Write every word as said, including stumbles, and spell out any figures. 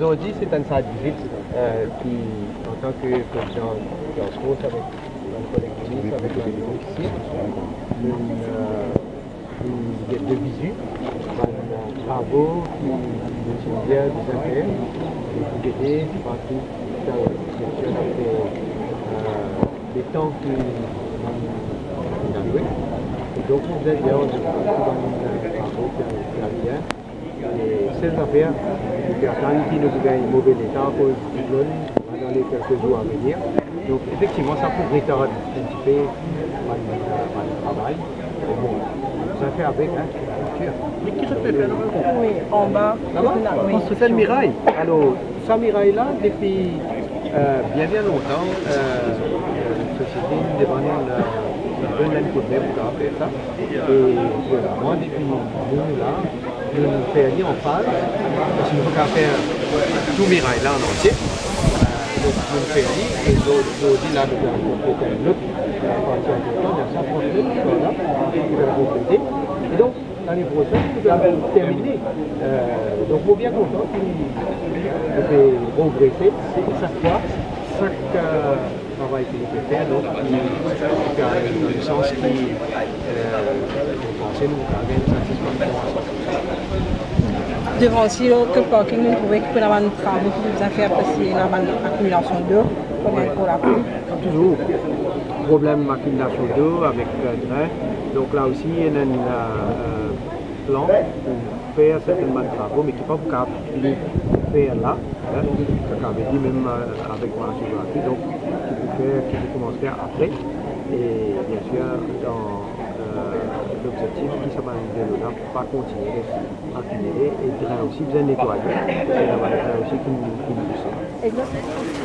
Zordi se enn site visit, euh, ki, antan ki prezidan Dark Horse avek bann koleg minis, avek bann ofisier, nou, euh, nou get de vizi bann, euh, travo ki nou ti bizin fer, e pou ede partou dan sekter, euh, letan ki nou inn aloue. E donk, nou bizin dir, euh, bann, euh, travo ki, ki al bien. E sel zafer, nou pe atann ki nou pou gagn move leta akoz siklonn, dan les quelques jours à venir. Donk, efektivman, sa pou retard enn tipe bann, bann travay. Me bon, sa fer avek, hein, sir. Me ki zot pe fer la? Wi, anba. Laba? Wi. Konstrir enn miray. Alor, sa miray la, depi, euh, bien, bien lontan, euh, sosiete inn demann, euh, inn donn enn koudme pou kapav fer sa. E, vwala, mwa, depi nou la, nou, nou fer li an faz, parski nou pa kapav fer tou miray la an antie. Euh, donk, nou fer li, e zor-, zordi la, nou pe konplete enn lot, euh, parti enportan, dan sa trant met, vwala, nou pe konplete. E donk, lane prosenn, nou pe termine. Euh, donk, mo bien kontan ki nou pe progrese, e sak fwa, sak, euh, travay ki nou pe fer, donk, ki, ki pe al dan le sans ki, euh, nou panse nou pou gagn satisfaksion a san pour san. Devan si lot parking, nou trouve ki pou ena bann travo ki bizin fer, parski ena bann akimilasion dlo, kouma wi, pou lapli. Touzour problem akimilasion dlo avek, euh, dren. Donk la osi, ena enn, euh, plan pou fer sertenn bann travo, me ki pa pou kapav fini fer la, hein, sa kapav dir mem, euh, avek marse gratwi, donk ki pou fer, ki pou koumans fer apre, e bien sir, dan, euh, lobzektif ki sa bann dlo la pa kontigne res akimile, e dren osi bizin netwaye, parski ena bann dren osi ki, ki nou touche. Exactement.